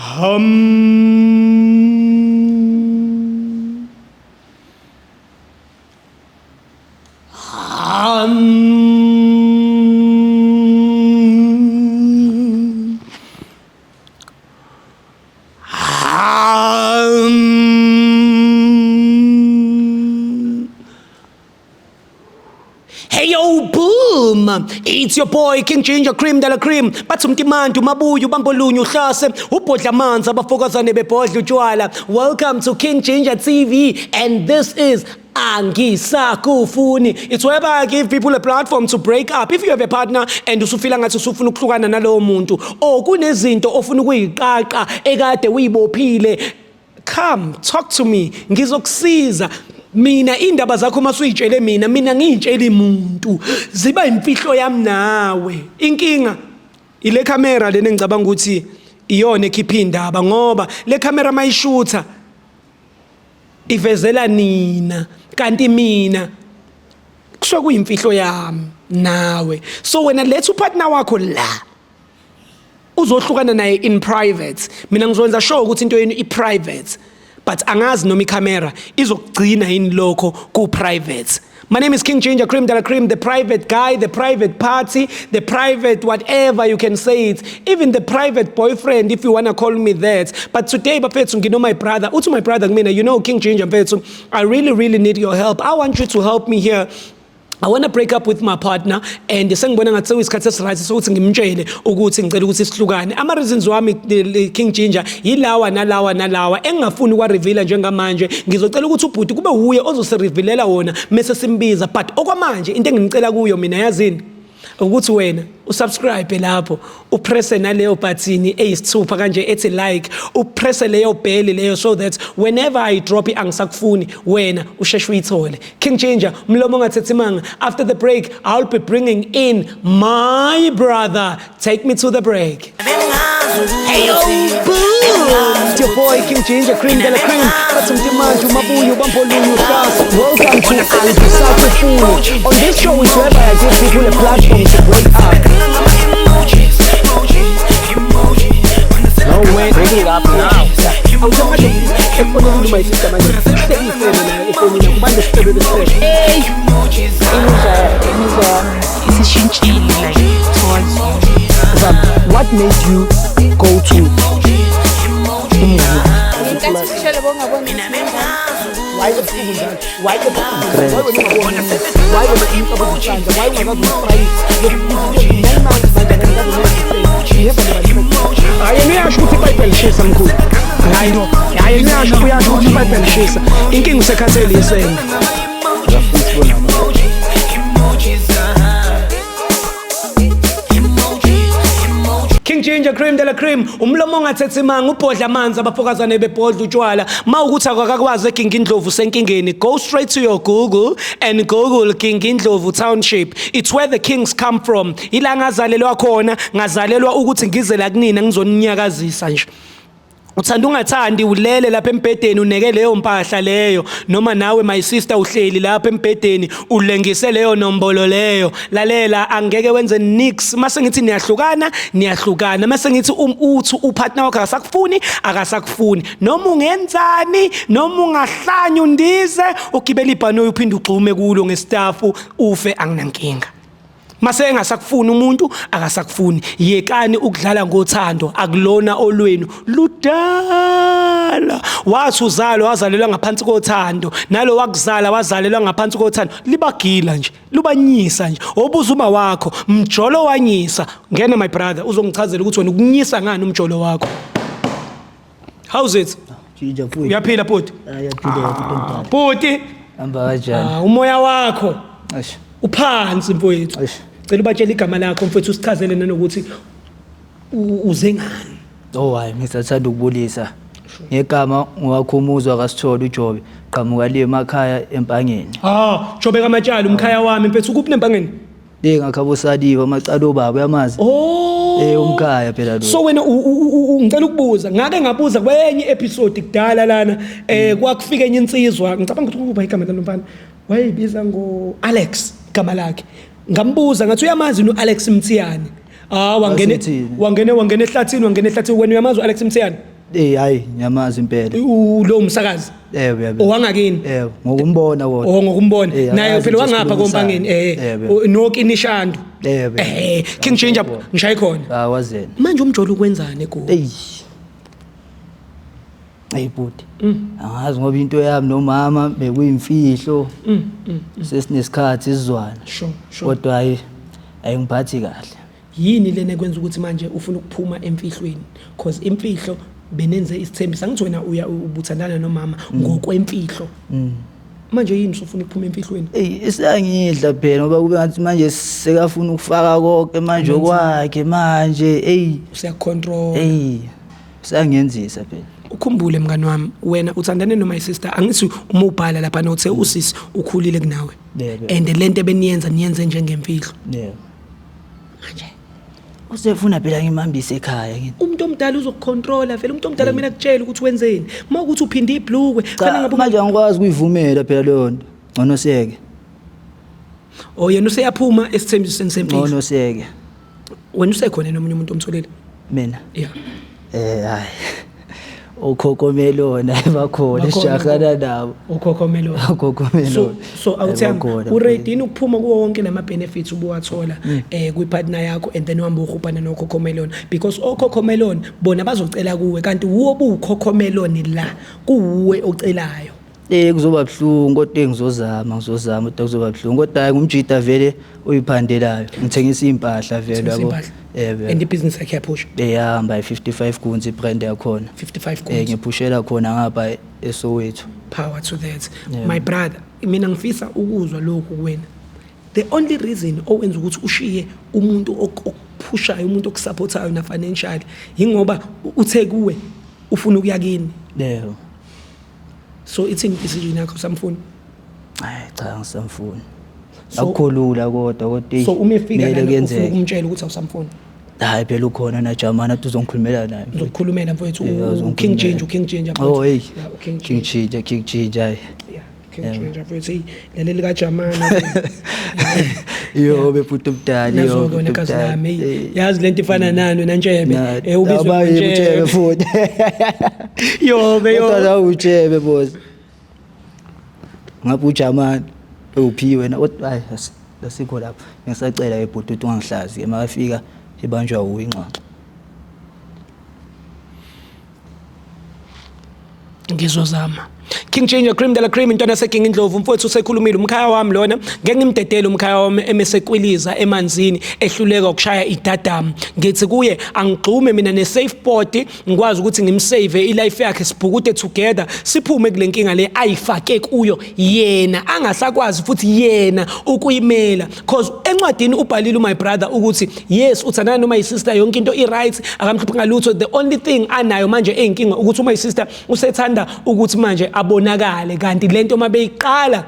Hum. Hum. Hum. Hey yo, boom! It's your boy King Ginger Cream de la Cream. Bathi umtimandi umabuya ubambolunye uhlase ubhodla amanzi abafokazane bebhodla utshwala. Welcome to King Ginger TV and this is Angisakufuni. It's whereby I give people a platform to break up. If you have a partner and usufila ngathi usufuna ukuhlukana nalowo muntu or kunezinto ofuna ukuyiqaqa ekade uyibophile, come talk to me, ngizokusiza. Mina indaba zakho masuyitshele mina, mina ngiyitsheli muntu, ziba imfihlo yami nawe. Inkinga ile camera lena engicabanga ukuthi iyona ekhipha indaba, ngoba le camera mayishutha ivezela nina, kanti mina kusuke kuyimfihlo yami nawe. So wena letha upartner wakho la uzohlukana naye in private. Mina ngizokwenza sure ukuthi into yenu i-private, but angazi noma ikhamera izokugcina yini lokho ku-private. My name is King Ginger Cream de la Cream, the private guy, the private party, the private whatever you can say it, even the private boyfriend if you wanna call me that. But today, bafethu, ngino my brother. Uthi my brother kumina, you know King Ginger mfethu, I really really need your help. I want you to help me here. I want to break up with my partner and sengibona ngathi sekuyisikhathi esiright sokuthi ngimtshele ukuthi ngicela ukuthi sihlukane. Ama reasons wami, King Ginger, yilawa nalawa nalawa engingafuni ukwa-reveala njengamanje. Ngizocela ukuthi ubhuti kube wuye ozosirevealela wona mase simbiza, but okwamanje into enginicela kuyo mina, yazini, ukuthi wena usubscribe lapho, upresse naleyo button eyisithupha kanje ethi like, upresse leyo bell leyo, so that whenever I drop i-angisakufuni wena usheshe uyithole. King Ginger, mlomo ongathethi manga. After the break I'll be bringing in my brother. Take me to the break. Hey yo, boom! It's your boy King Ginger Cream de la Cream. Bathi umtimandi umabuya ubambolunye uhlase. Welcome to Angisakufuni. On this show is whereby I give people a platform to break up. No way, bring it up now. Awuthi efonini my sister manje. Hlekisele la efonini kubantu isifebe besifebe. Hey! Imizwa yami isishintshile, like, towards you. Zam, what made you go to umngani? Ngenkathi ushele bongaboni. Why ebusuku njalo? Why ebusuku? Why wena ungaboni? Why wena umcabuza isandla? Why ungakaze umfrayise? 9 months manje akakaze. Hayi, yena uyasho ukuthi iBhayibheli lishisa, mkhulu. Hayi, hayi, yena uyasho, uyasho ukuthi iBhayibheli lishisa. Inkinga usekhathele isende. Ngiyafisa ukubona. King Ginger Cream de la Cream, umlomo ongathethi manga, ubhodla amanzi abafokazane bebhodla utshwala. Ma ukuthi akakwazi eKing Indlovu, senkingeni. Go straight to your Google and Google King Indlovu Township. It's where the kings come from. Ila ngazalelwa khona, ngazalelwa ukuthi ngize la kunina ngizoninyakazisa nje. Uthanda ungathandi, ulele lapha embhedeni uneke leyo mpahla leyo, noma nawe my sister uhleli lapha embhedeni ulengise leyo nombolo leyo. Lalela, angeke wenze nix. Mase ngithi niyahlukana, niyahlukana. Mase ngithi uthi upartner wakho akasakufuni, akasakufuni. Noma ungenzani, noma ungahlanya undize ugibele ibhanoyi uphinde ugxume kulo ngestafu ufe, anginankinga. Mase engasakufuni umuntu, akasakufuni. Yekani ukudlala ngothando, akulona olwenu, ludala. Wathi uzalo wazalelwa ngaphansi kothando, nalo wakuzala wazalelwa ngaphansi kothando. Libagila nje, lubanyisa nje. Obuza uma wakho, mjolo wanyisa. Ngena my brother, uzongichazela ukuthi wena ukunyisa ngani umjolo wakho. How's it? Ginger mfowethu. Uyaphila bhuti? Ayaphila mfowethu. Bhuti. Hamba kanjani? Ah, umoya wakho Eish. uphansi mfowethu. Eish. Cela ubatshele igama lakho mfowethu, usichazele nanokuthi uze ngani. Oh hayi, ngisathanda ukubulisa. Ngegama ngwakhumuzwa kaSithole uJobe, qhamuka le emakhaya eMpangeni. Ah, Jobe kaMatshali, umkhaya wami mfethu, ukuphi nempangeni? Le ngakhabo Saliwe amacala obaba, uyamazi? Oh. Eh, umkhaya phela lo. So wena ngicela ukubuza, ngake ngabuza kwenye episode kudala lana, kwakufika enye insizwa, ngicabanga ukuthi kuba igama lalo mfana. Wayebiza ngo Alex igama lakhe. Ngambuza ngathi uyamazi no Alex Mthiyane. Ah, wangene Wasethini? wangene wangena ehlathini, wangena ehlathini. Wena uyamazi uAlex Mthiyane? Eh hayi ngiyamazi impela. Lo umsakazi. Yebo yebo. Owangakini? Yebo, ngokumbona kodwa. Oh ngokumbona. Eh, Naye akazi phela nje wangapha sikhulumisana. kompangeni Yebo. nokinishandu. Yebo. King Ginger ngishaye khona. Ah wazena. Manje umjolo ukwenzani eGoli? Eyi. Eyi bhuti. Angazi ngoba into yami nomama bekuyimfihlo. Sesinesikhathi sizwana. Sure, sure. Kodwa hayi ayingiphathi kahle. Yini lena ekwenza ukuthi manje ufuna ukuphuma emfihlweni? Cause imfihlo benenze isithembiso angithi wena uya ubuthandana nomama ngokwemfihlo. Manje yini usufuna ukuphuma emfihlweni? Eyi isangidla phela ngoba kube ngathi manje sekafuna ukufaka konke manje okwakhe manje eyi Usiyacontrol. eyi usangenzisa phela. Ukhumbule mngani wami wena uthandane noma sister angithi uma ubhala lapha nothe usisi ukhulile kunawe. Yebo. And lento ebeniyenza niyenze njengemfihlo. Yebo. Manje Usefuna phela ngimhambise ekhaya ngithi. umuntu omdala uzokucontrola vele umuntu omdala kumele akutshele ukuthi wenzeni. Uma ukuthi uphinde ibhlukwe Cha fanele ngabe manje angikwazi ukuyivumela phela leyo nto. Ngcono siyeke. oh yena useyaphuma esithembisweni semfihlo. Ngcono siyeke. Wena usekhona nomunye umuntu omtholile? Mina Yeah. hayi. Okhokhomelona bakhona Bakhona, sijahana nabo. Ukhokhomelona. Okhokhomelona. So awuthemba Bakhona, uready yini ukuphuma kuwo wonke lama benefits ubuwathola kwipartner yakho and then uhambe uhubhana nokhokhomelona because okhokhomelona bona bazocela kuwe kanti wuwo buwukhokhomelona la kuwuwe ocelayo. Kuzoba buhlungu kodwa ngizozama kodwa kuzoba buhlungu kodwa hayi ngumjida vele oyiphandelayo ngithengisa impahla vele yabo. Yebo. And ibhizinisi yakhe yaphusha Ehamba i55 kunzi brand yakhona. 55 goals. Ngiphushela khona ngapha eSoweto. Power to that. Yeah. My brother, mina ngifisa ukuzwa lokhu kuwena. The only reason owenza ukuthi ushiye umuntu okuphushayo, umuntu okusupportayo na financially, ingoba uthe kuwe ufuna ukuya kini. Yebo. So ithini decision yakho samfuni? Hayi cha ngisamfuni. So- Akukho lula kodwa So uma efika kumele lana ufuna kuyenzeke. ukumtshela ukuthi awusamfuni. Hayi phela ukhona naJamani athi uzongikhulumela naye. Uzokukhulumela mfowethu Yeah, uKing uzongikhulumela. Ginger, uKing Ginger. Oh hey. Yeah, uKing King Ginger. Ginger, King Ginger. hayi. Yeah, King Ginger mfowethu. Hey, laleli kaJamani. Yo bebhuti omdala yo. Nazo-ke wena bhuti kazi omdala. lami. Hey, yazi lento ifana nani nantshebe. Ubizwe Abaye ngoNtshebe. utshebe futhi. Yobe yo. Kodwa la utshebe boss. Ngapha uJamani uphiwe na kodwa hayi asikho lapho. Ngisacela ebhuti ukuthi ungangihlazi ke makafika ibanjwa uwe ingxoxo. Ngizozama. King Ginger Cream de la Cream intwana yaseKing Indlovu mfowethu usekhulumile umkhaya wami lona ngeke ngimdedele umkhaya wami emesekwiliza emanzini ehluleka ukushaya idadamu ngithi kuye angigxume mina ne safe port ngikwazi ukuthi ngimsave ilife yakhe sibhukude together siphume kule nkinga le ayifake kuyo yena angasakwazi futhi yena ukuyimela cause encwadini ubhalile my brother ukuthi yes uthandana noma isister yonke into i-right akamhluphi ngalutho the only thing anayo manje eyinkinga ukuthi uma isister usethanda ukuthi manje abonakale kanti lento mabeyiqala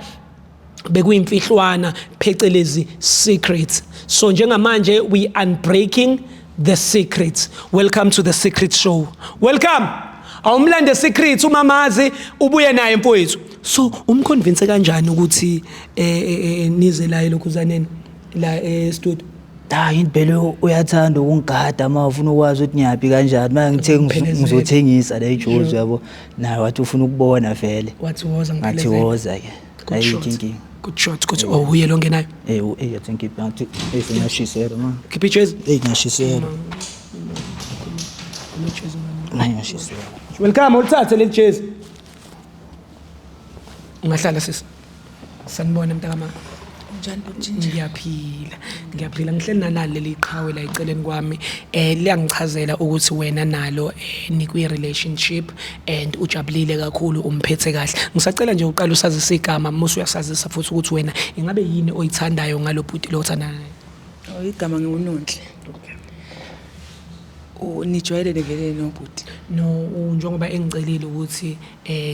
bekuyimfihlwana phecelezi secret. So njengamanje we unbreaking the secret. Welcome to the secret show. Welcome. Awumlande secret umamazi ubuye naye mfowethu. So umconvince kanjani ukuthi nize la elokhuzaneni la e-studio? Hayi impela uyathanda ukungigada uma ufuna ukwazi ukuthi ngiyaphi kanjani manje ngithe Ngiphelezele. ngizothengisa la ijozi yabo naye wathi ufuna ukubona vele Wathi woza ngathi ngiphelezele. woza ke Good ayikho shot. inkinga. Good shot. Good. Oh uye lo ngenayo. Athi ngiphi ngathi ngiyashisela ma. Khipha ijezi. Ngiyashisela. Ngiyashisela. Welcome ulithathe leli jezi. Ungahlala sisi. Sanibona mntakama. Unjani Bhut'Ginger? Ngiyaphila. Ngiyaphila ngihleli nanalo leli qhawe la eceleni kwami. Liyangichazela ukuthi wena nalo nikwi relationship and ujabulile kakhulu umphethe kahle. Ngisacela nje uqale usazise igama musu uyasazisa futhi ukuthi wena ingabe yini oyithandayo ngalobhuti lo othandana naye. Oh igama ngiwunonhle. Okay. Nijwayelene vele nobhuti. No, njengoba engicelile ukuthi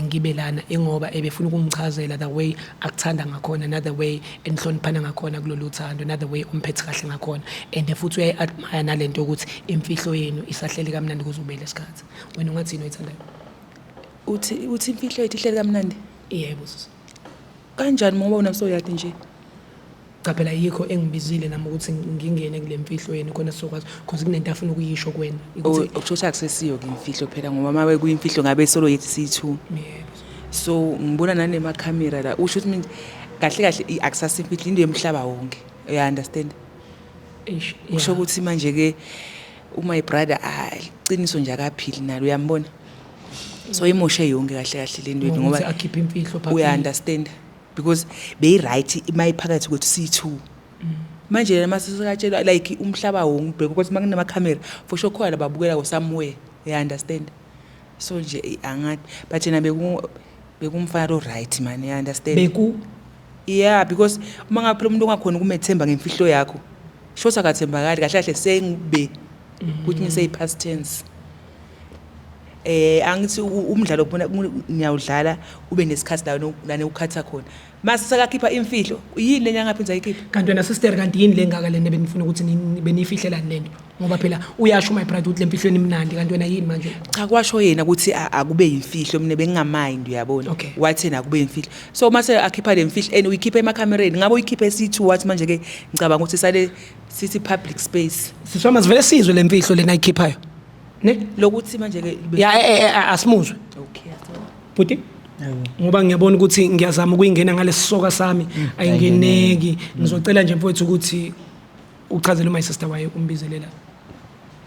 ngibe lana ingoba ebefuna ukungichazela the way akuthanda ngakhona na the way enihloniphana ngakhona kulolu thando na the way umphethe kahle ngakhona and futhi uyayi-admire nalento yokuthi imfihlo yenu isahleli kamnandi kuze ube lesikhathi. Wena ungathini oyithandayo? Uthi imfihlo yethu ihleli kamnandi? Yebo sisi. Kanjani ngoba unasoyadi nje? Cha phela yikho engibizile nami ukuthi ngingene kule mfihlo yenu khona sizokwazi, cause kunento afuna ukuyisho kuwena. Ukuthi Okusho ukuthi akusesiyo ke imfihlo phela, ngoba uma kuyimfihlo ngabe solo yethi siyi-two. Yebo. So ngibona nanemakhamera la, usho ukuthi mina kahle kahle akusasimfihlo, into yomhlaba wonke, uya understand? Eish, Kusho yeah. ukuthi manje ke uma brother qiniso nje akaphili nalo, uyambona, so imoshe yonke kahle kahle le nto yethu. Ngokuthi Ngoba akhiphe imfihlo public. Uya understand, because beyi-right uma iphakathi kwethu siyi-two. Manje yena mase sekatshelwa like umhlaba wonke ubheka ukuthi uma kunamakhamera, for sure khona lababukela somewhere, uya understand? So nje angathi, but yena bekumfana lo right man, uya understand? Beku Yeah, because uma ngabe phela umuntu ongakhona ukumethemba ngemfihlo yakho, sho akathembakali kahle kahle, sengube ukuthi ngise past tense. Angithi umdlalo kubona ngiyawudlala, ube nesikhathi la la ukhatha khona, mase sekakhipha imfihlo, yini lenyanga ngaphinda ayikhipha? Kanti wena sister, kanti yini le ngaka lena benifuna ukuthi beniyifihlelani lento? Ngoba phela uyasho my brother ukuthi le mfihlo imnandi, kanti wena yini manje? Cha, kwasho yena ukuthi akube yimfihlo, mina bengingamind, uyabona? Wathi yena akube yimfihlo, so mase akhipha le mfihlo and uyikhipha emakhamereni, ngabe uyikhipha esithi wathi manje ke ngicabanga ukuthi sale sithi public space. Siswama, sivele sizwe le mfihlo lena ayikhiphayo ne. Lokuthi manje ke Ya, asimuzwe. Okay. Bhuti, ngoba ngiyabona ukuthi ngiyazama ukuyingena ngalesisoka sami, ayingeneki. Ngizocela nje mfowethu ukuthi uchazele my sister waye umbizelela.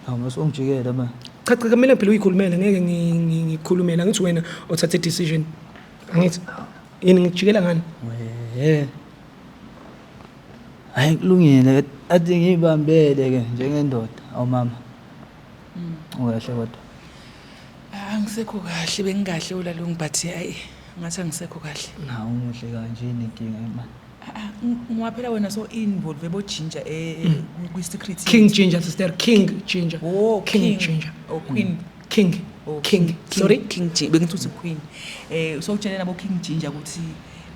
Hawu, masongijikela ma. Cha cha, kumele phela uyikhulumele, ngeke ngikhulumele. Angithi wena othathe decision, angithi yini ngikujikela ngani? Wehe. Hayi, kulungile, athi ngiyibambele ke njengendoda. Awu mama. Ukahle kodwa? Angisekho kahle, bengikahle ulalungi, but hayi, ngathi angisekho kahle. Hawu, umuhle kanje, inenkinga ma. Ah, ngoba phela wena so involve boGinger kwi-secret. King Ginger, sister, King Ginger. Oh. King. King. Ginger. Oh, Queen. King. Oh, King, sorry. King Ginger, bengithi uthi Queen. So utshele nabo King Ginger ukuthi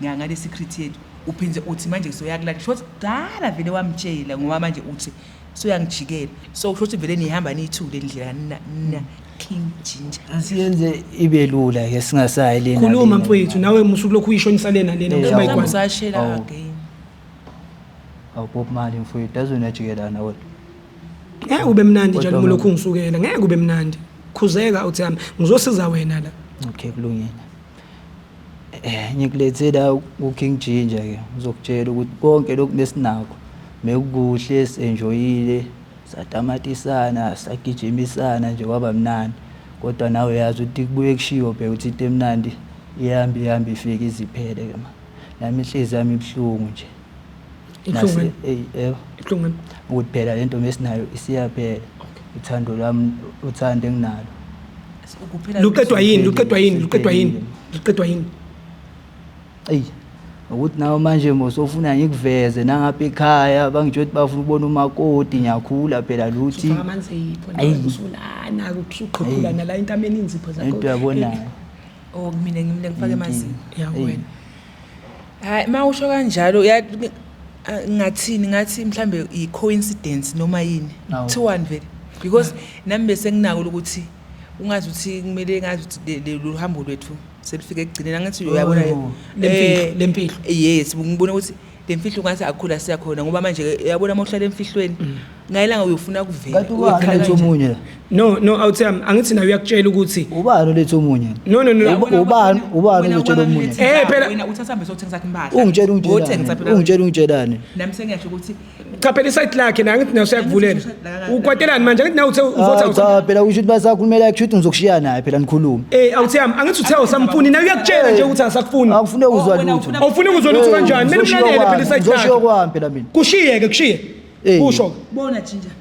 ngale secret yethu, uphinde uthi manje soyakulala, short dala vele wamtshela, ngoba manje uthi soyangijikela, so kusho ukuthi vele nihamba niyithule ndlela nina King Ginger. Asiyenze ibe lula ke, singasayi lena. Khuluma lena. mfowethu, nawe musuku lokhu uyishonisa lena lena. Eh, Usuba yabo. igwala. Usashela Awu. again. Awu Bob Marley mfowethu, azonajikelana kodwa. Ngeke ube mnandi Kodwa njalo mama. mulokhu ungisukela, ngeke ube mnandi. Khuzeka uthi yami, ngizosiza wena la. Okay, kulungile. Ngikulethe la ku King Ginger ke, ngizokutshela ukuthi konke lokhu besinakho mekukuhle, senjoyile, satamatisana, sagijimisana nje, kwaba mnandi. Kodwa nawe uyazi ukuthi kubuye kushiwo bheka ukuthi into emnandi ihamba ihamba ifike iziphele ke ma. Nami inhliziyo yami ibuhlungu nje. Ibuhlungu ngani? Ey, yebo. Ibuhlungu ngani? Ukuthi phela lento mesinayo isiyaphela. Uthando lwami, uthando enginalo. Kuphela. Luqedwa yini? Luqedwa yini? Luqedwa yini? Luqedwa yini? Eyi, ukuthi nawe manje mosofuna ngikuveze nangapha ekhaya, bangitsho ukuthi bafuna ukubona umakoti, ngiyakhula phela luthi. Ufaka amanzipho. Ayi. Usulana usuqhuphulana la entameni, inzipho zakho. Into uyabonayo. Oh, mina ngifake emazinyo. Ya wena. Hayi, ma usho kanjalo ya, ngathini, ngathi mhlambe i-coincidence noma yini. Awu. Kuthiwani vele, because nami bese nginako ukuthi ungazi ukuthi kumele ngazi ukuthi lolu hambo lwethu selifike ekugcineni, angithi uyabona? Oh. Lemfihlo, lemfihlo. Yes, ngibona ukuthi le mfihlo ngathi akukhula siyakhona, ngoba manje uyabona uma uhlala emfihlweni, ngayilanga uyofuna kuvela. Kanti ubani oletha omunye la? No no, awuthi yami, angithi nawe uyakutshela ukuthi Ubani oletha omunye? No no no. Ubani ozotshela omunye? Phela- Wena uthatha hambe sothengisa impahla. Ungitshela Wothengisa ungitshelani? phela. Ungitshela ungitshelani? Nami sengiyasho ukuthi Cha phela, isite lakhe naye, angithi nawe usuyakuvulela. Ukwatelani manje? Angithi nawe uthe uzothi Ah, cha phela, kusho ukuthi basakhulumela, kusho ukuthi ngizokushiya naye phela nikhulume. Awuthi yami, angithi uthe awusamfuni, nawe uyakutshela nje ukuthi asakufuni. Akufune ukuzwa Oh, wena lutho. Awufuni ukuzwa lutho kanjani? Kumele Ngizoshiya umlalele phela kwami, isite ngizoshiya lakhe. kwami phela mina. Kushiye ke, kushiye. Eh. Kusho. Bona Ginger,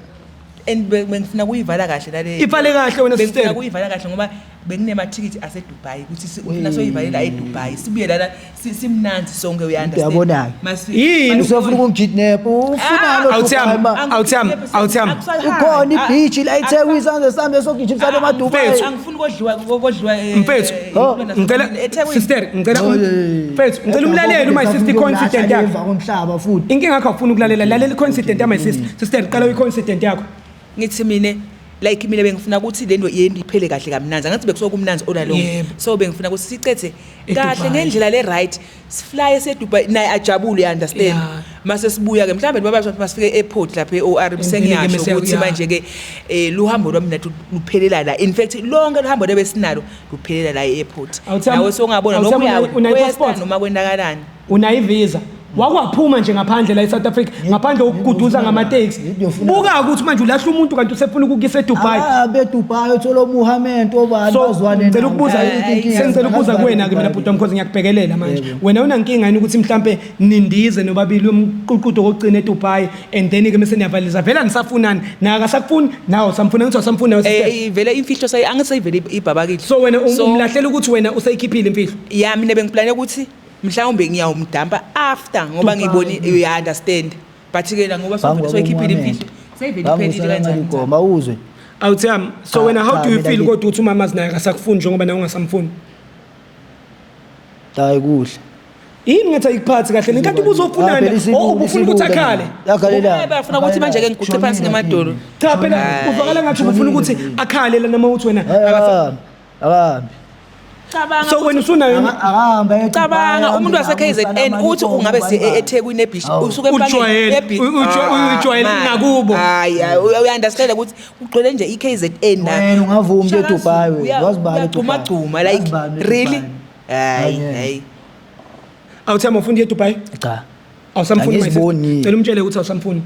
and bengifuna kuyivala kahle lale. Ivale kahle wena, Bengifuna sister. kuyivala kahle ngoba bekunemathikithi aseDubai ukuthi ufuna soyivalela eDubai, sibuye lana simnandi sonke, uya understand? Uyabona-ke. Yini? Usefuna ukungikidnap, ufunani? Awuthi yami, awuthi yami, awuthi yami. Ukhona i-beach la eThekwini, sanze sihambe sogijimisana emaDubai. Mfethu. Angifuni kodliwa Mfethu, Oh. ngicela sister, ngicela mfethu, ngicela umlalele uma sister i-coincident yakho. Emva komhlaba futhi. Inkinga yakho awufuni ukulalela, lalela i-coincident yami sister. Sister, qala i-coincident yakho. Ngithi mina, like mina bengifuna ukuthi le nto yento iphele kahle kamnandi, angathi bekusuke kumnandi all along. Yebo. So bengifuna ukuthi sicethe eDubai. Kahle ngendlela le right, siflye seDubai, naye ajabule, you understand? Yeah. Mase sibuya ke mhlawumbe baba bathi masifike e-airport lapha e-OR ke sengiyasho mese ukuthi ya. manje ke luhambo lwami nathi luphelela la. In fact lonke luhambo lebesinalo luphelela la e-airport. Awuthami- Nawe songabona awuthami noma unayo uya i-passport? noma kwendakalani. Unayo ivisa, wakwaphuma nje ngaphandle la e-South Africa ngaphandle kokuguduza ngamateksi. Ngiyofuna- Buka ukuthi manje ulahla umuntu kanti usefuna ukukuyisa eDubai. Ah, beDubai uthola uMuhammed obani So bazwane ngicela nabo. ukubuza, Ayikho inkinga, sengicela ukubuza ngazibani kuwena-ke mina eDubai. bhuti wami, because ngiyakubhekelela manje. Yebo. Wena unankinga yini ukuthi mhlampe nindize nobabili umququdo kokugcina eDubai and then-ke mese niyavalisa vele anisafunani, naye akasakufuni nawe usamfuna, ngithi awusamfuni nawe sister. Vele imfihlo sayi angisayivele ibhabakile. So wena So- umlahlela ukuthi wena useyikhiphile imfihlo. Ya, mina bengiplane ukuthi mhlawumbe ngiyawumdampa after ngoba Dubai. ngiboni, you understand, but ke la ngoba Bangwa soyikhiphile kuMuhammed. imfihlo seyivele iphelile Bangusala kanjani. ngaligoma uzwe. Awuthami, so Cha, wena how cha, do you mina feel ngi- kodwa ukuthi umama naye akasakufuni njengoba nawe ungasamfuni? Hayi kuhle. Yini ngathi ayikuphathi kahle le nkathi Ah, ubuzofunani phela isibulo, o ubufuna ukuthi isibulo akhale? mina. Akhalela. Hayi, bafuna ukuthi manje ke ngiguqe phansi ngemadolo. Cha phela uzwakala ngathi ubufuna ukuthi akhale lana uma uthi wena Akahambi. Akahambi. Cabanga. So wena usunayo Akahambi aye eDubai, Cabanga ahambe umuntu wase nabo, KZN uthi Salamane, ungabe se Bani, bani. eThekwini ebeach Hawu. usuke empangeni Ujwayele, ebeach. ujwayele Ah, ngakubo. Hayi, uya understand ukuthi kugcwele nje iKZN la. Wena ungavumi ukuya Shaka eDubai Zulu, wena, wazi bani uyagcuma eDubai? gcuma like Wazi bani eDubai? really. Hayi, Angeke. hayi. Awuthami, ufuna uye eDubai? Cha. Awusamfuni my sister? Angiziboni. Cela umtshele ukuthi awusamfuni.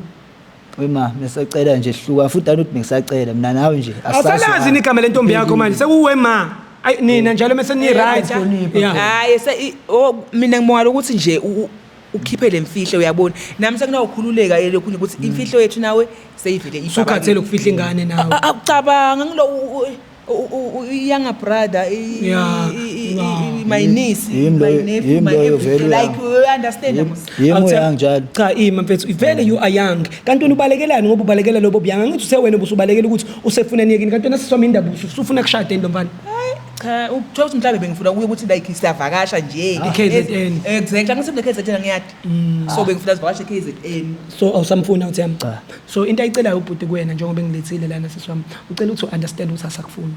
Wema, mesacela nje hluka futhi anothi bengisacela mina nawe nje. Awusalazi yini igama lentombi yakho manje sekuwe ma. Ayi nina njalo mase ni right. Yeah. Hayi oh mina ngibonga ukuthi nje ukhiphe lemfihlo uyabona. Nami sekunawukhululeka lokhu nje ukuthi imfihlo yethu nawe seyivele ibhabakile. Usukhathele ukufihla ingane nawe. Akucabanga ngilo younger brother Yeah. my niece, Yimi my loyo- nephew, yimi my loyo everything vele like you understand mos. Yimi Awuthe- uyangjalo. Cha ima mfethu, vele you are young. Kanti wena ubalekelani ngoba ubalekela lobo buyanga? Ngithi uthe wena ubusubalekela ukuthi usefuna niyekini. Kanti wena siswami indaba usufuna kushada yini lo mfana? Cha, uthola ukuthi mhlawumbe bengifuna kuye ukuthi like siyavakasha nje. I-KZN. Exactly, angithi KZN ngiyadi. So bengifuna sivakashe KZN. So awusamfuni awuthami? Cha. So into ayicelayo ubhuti kuwena njengoba engilethile lana sisi wami, ucela ukuthi u-understand ukuthi asakufuni.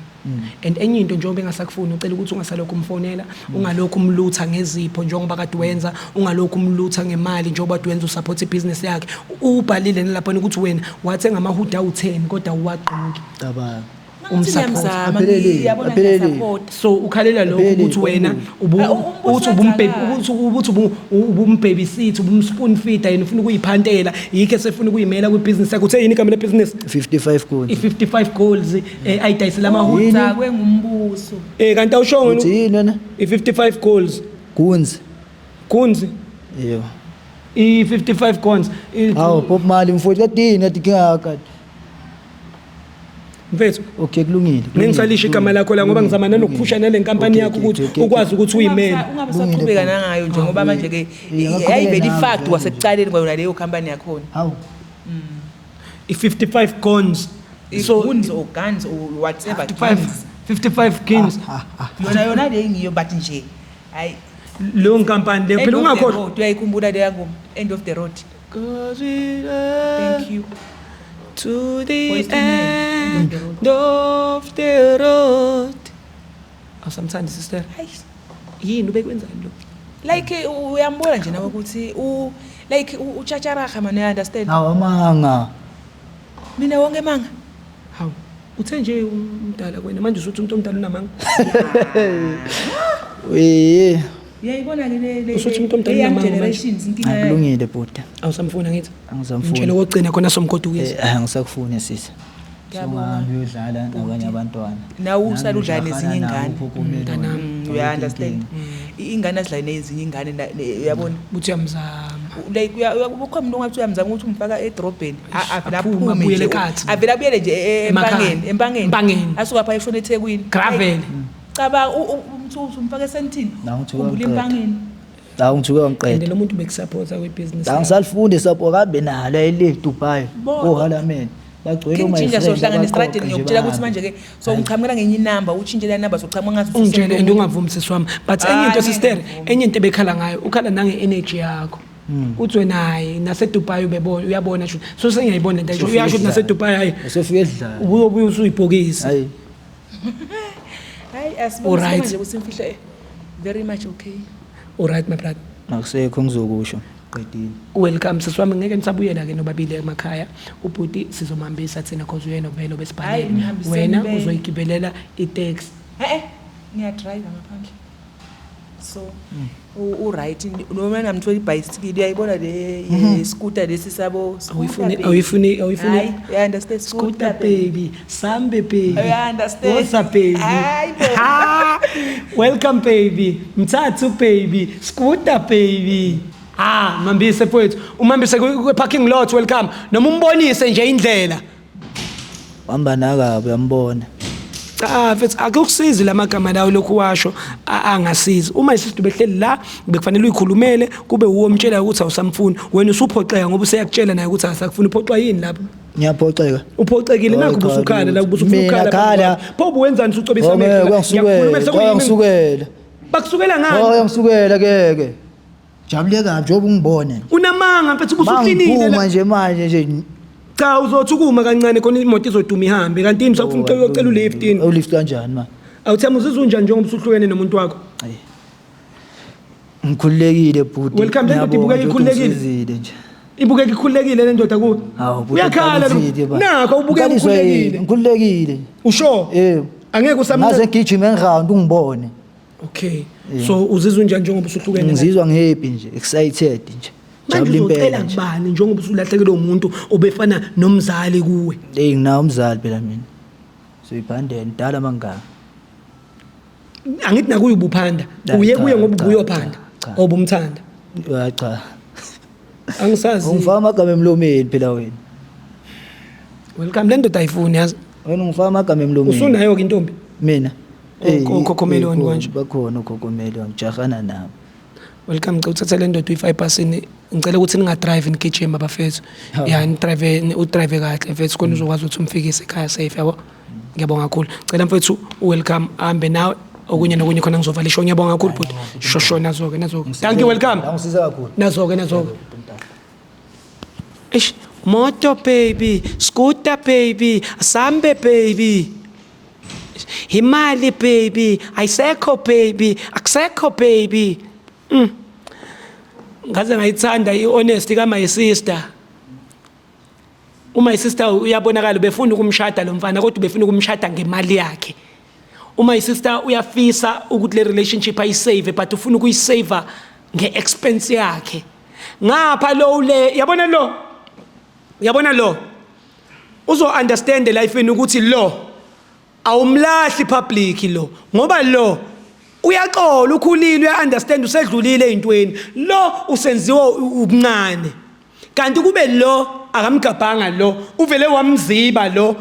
And enye into njengoba engasakufuni ucela ukuthi ungasalokhu umfonela, ungalokhu umlutha ngezipho njengoba kade wenza, ungalokhu umlutha ngemali njengoba kade wenza usupport ibhizinisi yakhe. Ubhalile nalaphana ukuthi wena wathenga amahudi awu-10 kodwa uwagqoki. Cabanga. Umsupport. Ngiyamzama, Aphelele, ngiyabona aphelele. ngiyasupport. So ukhalela lokho Aphelele, ukuthi wena Ah, umbuso uthi ubumbhebi wenzakala. ukuthi ubumbhebisithi ubumspoon feeder yena ufuna ukuyiphantela yikho esefuna ukuyimela kwibhizinisi yakhe. Uthe yini igama lebhizinisi? 55 goals. I-55 goals ayidayisela amahudi. Yini? Udzakwe ngumbuso. Kanti awushongo Uthi yini wena? i-55 goals. Gunzi. Kunzi Yebo. i-55 goals. Hawu Bob Marley mfowethu kade yini kade ngingaka. Mfethu Okay kulungile. ngeke ngisalisho igama lakho la ngoba ngizama nanokuphusha nale nkampani Okay, yakho okay, ukuthi okay, okay. ukwazi ukuthi uyimele. Ungabe usaqhubeka nangayo nje ngoba manje ke ngaqhubeka yayivele nayo ifact nje. kwasekuqaleni kwayona leyo company yakhona. Hawu. I-55 goals. So Guns or guns or whatever. 55 55 games. Yona yona le ngiyo but nje hayi Leyo nkampani leyo End phela of the ungakhohlwa. road, uyayikhumbula leya ngoma end of the road. Thank you. To the Boyz II Men, end of the road. Awusamthandi sister. Hayi. Yini ubekwenzani lo? Like uyambona nje nawe ukuthi u like utshacharaha man, you understand? Hawu amanga. Mina wonke manga. Hawu. Uthe nje umdala kwena manje usuthi umuntu omdala unamanga. Eh. Uyayibona ke le Usuthi umuntu omdala le young unamanga manje. generations inkinga yayo. Kulungile bhuti. Awusamfuna ngithi. Angisamfuni. Ngitshele kokugcina khona somgodukisi. Angisakufuni sisi. Ngiyabonga. Sungahambi uyodlala nabanye abantwana. Nawe usale udlala Nami nezinye ngidlala nabo ingane. uPokomelo. Mntanami. Uya understand? Ingane azidlale nezinye ingane uyabona? Uthi uyamzama. Like ukhona umuntu ongathi uyamzama ukuthi umfaka edrobheni avele Aphume, aphume abuyele nje eKathi. avele abuyele nje Emakhaya. empangeni empangeni Empangeni. asuka pha eshona eThekwini. Gravel. Like, cabanga umthu umfaka esentini Nawu ngithuka khumbula ngiqeda. empangeni. Hawu ngithuke And ngiqeda. lo muntu bekusupporta kwibhizinisi. La ngisalifunde sapho kabe nalo ile Dubai. Bo- Kohalameni. Bagcwele King my Ginger friend. sohlangana estradeni abaqoqe nje ngiyokutshela ukuthi bahambe. manje ke so ngiqhamukela ngenye inamba utshintshe le number soqhamuka ngathi Ungitshele and ungavumi sisi wami. But enye into Ah, sister, ngeke enye into ebekhala ngayo, ukhala nange energy yakho. Uthi wena hayi naseDubai ubebona uyabona sho. So sengiyayibona lento ayisho. Uyasho ukuthi naseDubai hayi Usofika edlala. ubuyobuya usuyibhokisi. Hayi. Hayi asibone Alright. manje ukuthi imfihlo very much okay. All right my brother. Akusekho ngizokusho. Qedile. Welcome sisi wami, ngeke nisabuyela ke nobabili emakhaya. Ubhuti sizomhambisa thina cause uyena vele Hhayi, obesibhalele. nihambiseni Wena impela. uzoyigibelela itaxi. E-e, ngiyadrive ngaphandle, so u-right noma ngamthola ibhayisikili, uyayibona le scooter lesi sabo. Awuyifuni awuyifuni awuyifuni. Hayi, uya-understand. Scooter baby, sambe baby. Uya-understand. Woza baby. Hayi bo. Ha! Welcome baby. Mthathu baby. Scooter baby. Ah, mambise mfowethu. Umambise ku parking lot, welcome. Noma umbonise nje indlela. Hamba nakabi, uyambona. Cha mfethu, akukusizi lamagama lawo lokhu washo angasizi. Uma isister behleli la, bekufanele uyikhulumele kube uwo omtshela ukuthi awusamfuni. Wena usuphoxeka ngoba useyakutshela naye ukuthi akasakufuni. Uphoxwa yini lapho? Ngiyaphoxeka. Uphoxekile nakho. Hayi, cha, Ubusukhala la, lutho. ubusufuna Mina ukukhala. khala. Pho ubuwenzani usucobisa Oh, amehlo ngeke, la? Ngiyakukhulumela, uyangisukela, sekuyimi. uyangisukela. Bakusukela Oh, ngani? uyangisukela keke. Jabule kabi njengoba ungibone. Unamanga mfethu, ubusuqinile Mangiphuma la. nje manje nje. Cha, uzothi ukuma kancane khona imoto izoduma ihambe, kanti yini usafuna uyocela ulift yini? Ulift kanjani ma? Awuthemba, uzizwa unjani njengoba usuhlukene nomuntu wakho? Ayi. Ngikhululekile bhuti. Welcome, le ndoda Ngiyabonga ibukeka nje ukuthi ikhululekile. ungisizile nje. Ibukeka ikhululekile le ndoda kuwe. Hawu bhuti. Uyakhala lo. ngikhalisile ba. Nakho ubukeka Ngikhaliswa yini? ukhululekile. Ngikhululekile. Usho? Yebo. Angeke Ngaze usamncane. ngigijime ngiround ungibone. Okay. So uzizwa unjani njengoba usuhlukene naye? Ngizizwa ngihappy nje, excited nje. Manje Jabula uzocela impela nje. kubani njengoba usulahlekelwe umuntu obefana nomzali kuwe? Hey, nginawo umzali phela mina. Soyiphandela mdala mangaka. Angithi nakuye ubuphanda. La, Uye cha, kuye ngoba cha, ubuyophanda. cha, cha. Obumthanda. Hayi cha. Angisazi. Ungifaka amagama emlomeni phela wena. Welcome, le ndoda ayifuni yazi. Wena ungifaka amagama emlomeni. Usunayo ke intombi? Mina. Eh, Okhokhomeloni kanje. Bakhona okhokhomeloni, jahana nabo. Welcome, ngicela uthathe le ndoda uyi-five pasini. Ngicela ukuthi ningadrive nigijima bafethu. Hawu. Ya, nidrive, udrive kahle mfethu, khona uzokwazi ukuthi umfikise ekhaya safe, yabo. Ngiyabonga kakhulu. Cela mfethu welcome ahambe nawe, okunye nokunye khona ngizovala isho. Ngiyabonga kakhulu bhuti. Shosho, nazo-ke, nazo-ke. Thank you, welcome. Angisiza kakhulu. Nazo-ke, nazo-ke. Eish, moto baby, scooter baby, sambe baby. Imali baby, ayisekho baby, akusekho baby. Ngaze ngayithanda i-honesty ka my sister. Uma sister uyabonakala befuna ukumshada lo mfana, kodwa befuna ukumshada ngemali yakhe. Uma sister uyafisa ukuthi le relationship ayisave, but ufuna ukuyisave nge-expense yakhe. Ngapha lo ule yabona lo, yabona lo uzo understand life ukuthi lo awumlahli public lo, ngoba lo uyaxola, ukhulile, uya understand, usedlulile ezintweni. Lo usenziwa ubuncane, kanti kube lo akamgabhanga lo, uvele wamziba lo,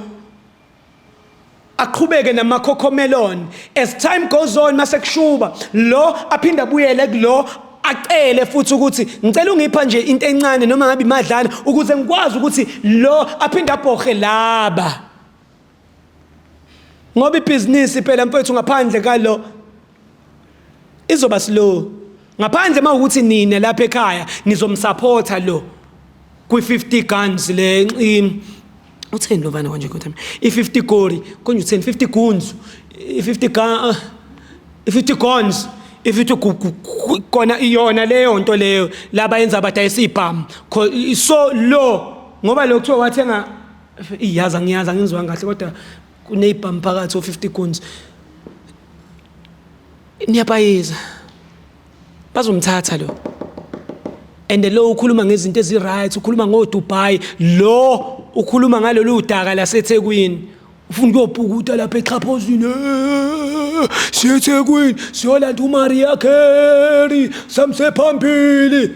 aqhubeke namakhokhomelon. As time goes on, mase kushuba lo, aphinda abuyele kulo, acele futhi ukuthi ngicela ungipha nje into encane noma ngabe imadlana, ukuze ngikwazi ukuthi lo aphinde abhohe laba, ngoba ibhizinisi phela mfethu ngaphandle kalo izoba slow, ngaphandle mawukuthi nina lapha ekhaya nizomsupporta lo kwi-50 guns le utheni lo mfana konje kodwa i-50 gori konje, utheni 50 guns, i-50 gun, i-50 guns, i-50 kona iyona leyo nto leyo laba yenza abadayisa ibhamu. So lo ngoba lo kuthiwa wathenga iyazi, angiyazi, angizwanga kahle, kodwa kuneyibhamu phakathi o-50 guns. Niyabayiza, bazomthatha lo, and lo ukhuluma ngezinto ezi-right, ukhuluma ngo-Dubai, lo ukhuluma ngalolu daka laseThekwini, ufuna ukuyobhukuda lapha exhaphozini. Siye eThekwini siyolanda uMariah Carey samse phambili,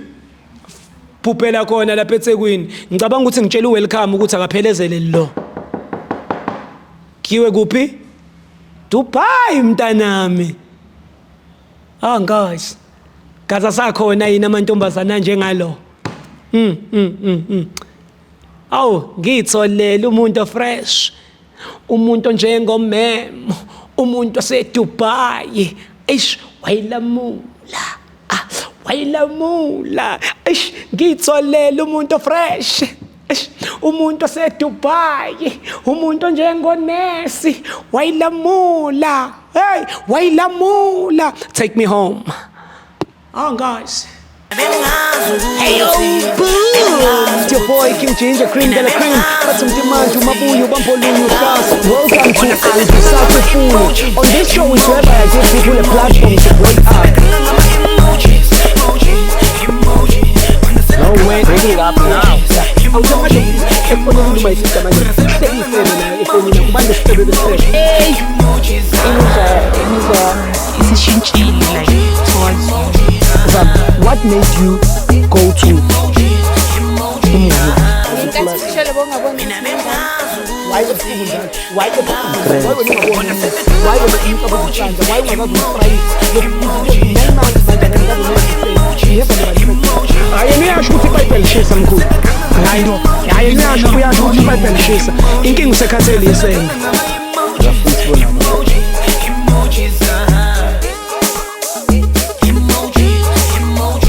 bhubhela khona lapha eThekwini. Ngicabanga ukuthi ngitshela uwelcome ukuthi akaphelezele lo kiwe kuphi Dubai mntanami. Angazi gaza sakhona yini amantombazana njengalo. Awu, ngitholele umuntu fresh, umuntu njengomemo, umuntu waseDubai. Eish, wayilamula, ah, wayilamula. Eish, ngitholele umuntu fresh. Eish, umuntu waseDubai, umuntu njengonesi, wayilamula. Hey, wayilamula, take me home. Angazi. Hey yo, boom! It's your boy King Ginger Cream de la Cream. Bathi mtimanje umabuyo bambolunye uhlasa. Welcome to Angisakufuni. On this show is whereby I give people a platform to break up. No way. Breaking up now. Awusemanje efonini my sister manje. Sekuyifebe nayo efonini kubantu sifebe besifebe. Imizwa yami isishintshile like towards you. Zam, what made you go to umuzi? Ngenkathi ushele bongaboni. Why ebusuku njalo? Why ebusuku? Why wena ungaboni? Why wena umcabango ucanza? Why ungakaze umfrayise? 9 months manje akakaze. Never never. Hayi, yena uyasho ukuthi iBhayibheli lishisa mkhulu. Hayi, hayi, yena uyasho, uyasho ukuthi iBhayibheli lishisa. Inkinga usekhathele isende.